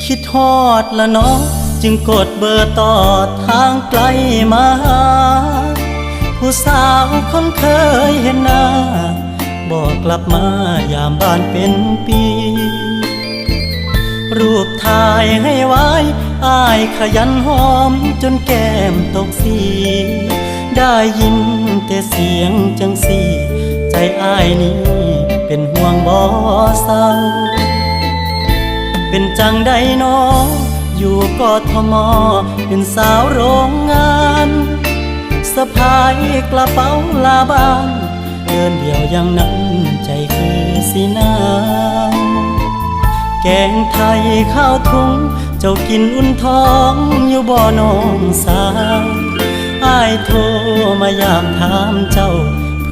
ຄິດຮອດລະເນາະ ຈຶ່ງກົດເບີຕໍ່ທາງໄກມາຫາ ຜູ້ສາວຄົນເຄີຍເຫັນໜ້າ ບໍ່ກັບມາຢາມບ້ານເປັນປີ ຮູບຖ່າຍໃຫ້ວາຍ ອ້າຍຂະຫຍັນຫອມຈົນແກ້ມຕົກສີ ໄດ້ຍິນແຕ່ສຽງຈັ່ງຊີ້ ໃຈອ້າຍນີ້ເປັນຫ່ວງບໍ່ເຊົາ ເປັນຈັ່ງໃດນໍ ຢູ່ ກທມ ເປັນສາວໂຮງງານ ສະພາຍກະເປົາລາບ້ານ ເດີນດຽວຢ່າງນັ້ນໃຈຄືຊິໜາວ ແກງໄທຂ້າວທຸງ ເຈົ້າກິນອຸ່ນທ້ອງຢູ່ບໍ່ນ້ອງສາວ ອ້າຍໂທມາຢາມຖາມເຈົ້າ